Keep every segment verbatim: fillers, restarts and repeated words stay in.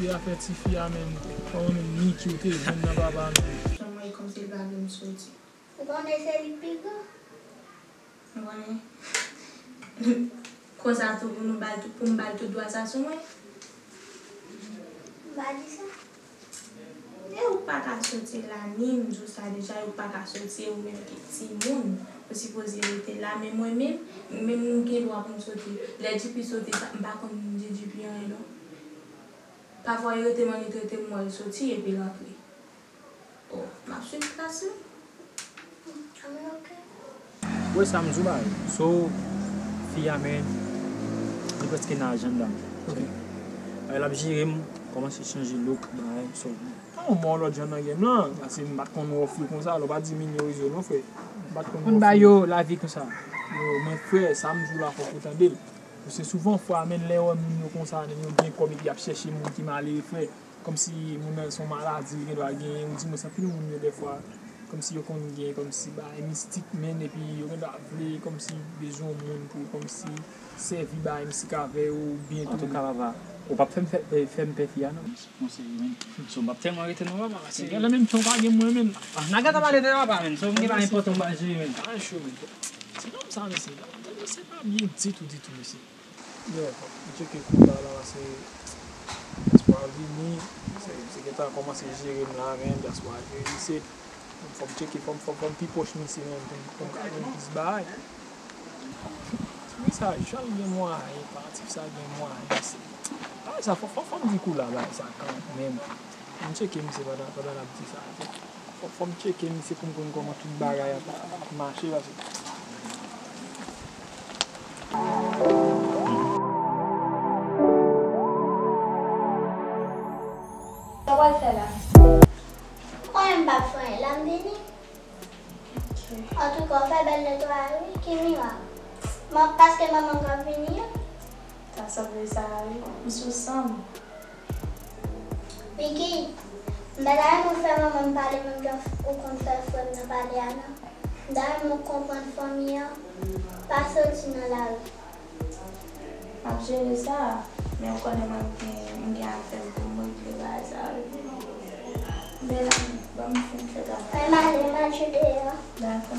de afè tifi a menm, kòman menm Niki ou te jwenn nan papa a menm? Jan mwen kòmsi l pa vle m soti. Ou konnen se li k pi gran? Mwen, konsa tou pou nou ba l tout, pou m ba l tout dwa sa sou mwen? M pa di sa. E ou pa ka soti la, ni m di w sa deja, e ou pa ka soti, e ou menm ki timoun, ou sipoze rete la, men mwen menm, menm m gen dwa pou m soti. Lè J P soti, sa, m pa konn di J P anyen non. Pafwa, li rete m annik rete m wè l soti epi l antre. Oh, m ap swiv klas yo. Ou wè sa m di w bay? So, fi a, men, li prèske nan ajanda m. Ok. Bagay la ap jere m, kòmanse chanje look, bagay, so. An, bon, lòt jan nan game lan, paske m pa t konn wè w fou konsa, lè w pa di moun yo rezo non, frè. M pa t konn wè w fou. Konn ba yo lavi konsa. Yo, men frè, sa m di w la, fòk ou tande l. Paske souvan fwa, men, lè w wè moun yo konsa, nèg yo gen kòb epi y ap chèche moun ki malere, frè. Kòmsi moun nan se yon maladi li gendwa genyen, ou di mwen anpil moun yo dèfwa, kòmsi yo konn gen kòmsi bagay mistik, men, epi yo gendwa vle kòmsi bezwen yon moun pou kòmsi sèvi bagay mistik avè yo, oubyen tou. Antouka, papa, ou p ap fè m fè, fè m pè fi a, non. Mwen serye, men. So, m p ap tèlman rete non, papa, paske. Gade menm tan w pa gen mwen, men. Ah, n a gentan pale de papa, men. So, m gen bagay enpòtan m pral jere, men. Bagay cho, men. Ti nonm sa, mesye, se pa byen ditou, ditou, mesye. Yeah, fòk m tcheke kou la, la, se dyaspora vini, se, se gentan kòmanse jere m la, men dyaspora jere isit. Fòk m tcheke, fòk, fòk, fòk m pi pwòch misye menm, pou m, pou m ka jwenn plis bagay. Wi, sa, Richard gen mwayen, Patif sa gen mwayen, se, bagay sa, fòk, fòk, fòk m di kou la, bagay sa kanmenm. M tcheke misye pandan, pandan l ap di sa. Fò, fò m tcheke misye pou m konn kòman tout bagay ap, ap mache, paske. Sa w pral fè la? Ou konnen m p ap fè anyen, la m vini. Ok. Antouka, w fè bèl netwayaj, wi, ki mirak. Man, paske manman m k ap vini an. Ta sanble sa, wi. M sou san m. Vicky, m pa ta renmen w fè manman m pale menm jan ou konn fè frè m nan pale a, non. M ta renmen w konprann fanmi an pa soti nan lari. M ap jere sa, men ou konnen mwen m gen, m gen afè m pou m regle bagay sa yo. Bèl ami, ban m fin fè travay. Mwen m ale, m al jwe deyò. Dakò.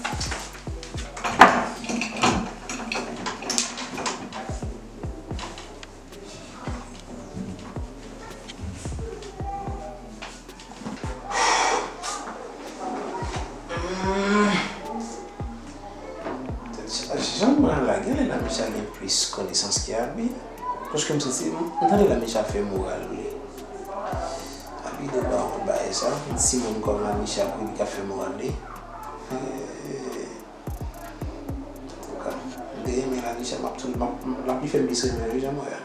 Mwen la, genlè Lamicha gen plis konesans ke Abi. Paske m santi, m, m tande Lamicha fè moral li. Abi dwe ba yon bagay sa, yon timoun kòm Lamicha pou li ka fè moral li. Eh, antouka, m te renmen Lamicha, m ap tou, m ap, m, l ap li fè m plis renmen l, wi, jan mwen wè a.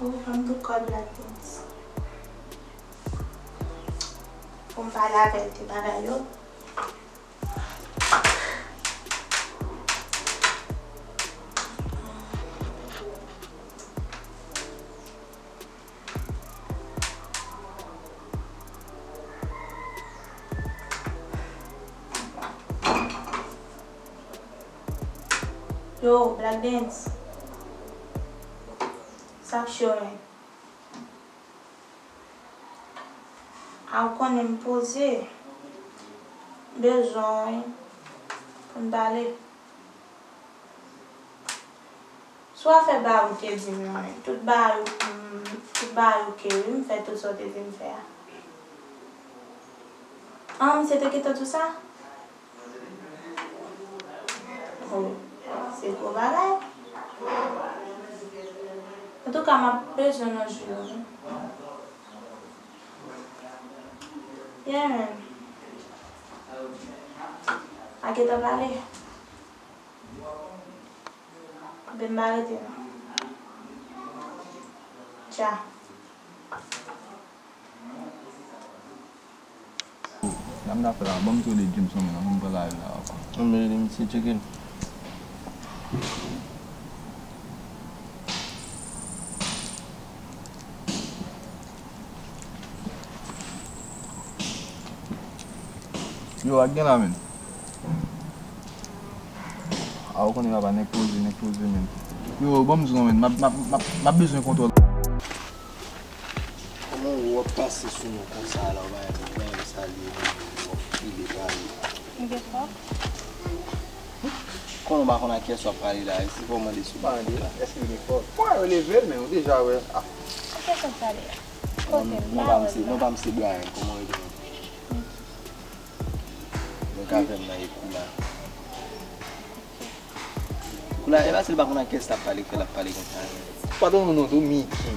Ou fanm tou kòd la tèt. Pou m pale avè l de bagay yo. Yo, Black Dance. Sa k cho, men? A, ou konnen m poze. Bezwen w, wi. Pou n pale. Sou afè bagay ou te di m yo, men. Tout bagay ou, m, tout bagay ok, wi. M fè tout sa w te di m fè a. An, misye te gentan di w sa? Oh, se gwo bagay. Antouka, m ap bezwen nan jou yo, wi. Yeah, man. A gentan pale. Anben, m pa rete, non. Tcha. Sa m ta fè la, ban m tande James nan men nan, ban m pran la la ankò. Anben, misye tcheke l. Yo, ak gen la, men. A, ou konnen papa, nèg poze, nèg poze, men. Yo, ban m di w, men, m ap, m ap, m ap, m ap bezwen kontwòl. Kòman w ap pase sou nou konsa la, w pa, w pa salye nou, w ap file pale? M gen fò. Konnen w pa konn ak kiyès w ap pale la, e si fò w mande sou. Pa mande, èske l gen fò? Fò yo leve l, men ou deja wè. Ah. Ak kiyès w ap pale a? Kote l? Non, pa m se, non, pa m se Brian, kòman w rele menm? Nèg avè m nan e Koula. Koula, e pa si l pa konn ak kiyès l ap pale, k fè l ap pale konsa. Patwon nou non tou, Mickey.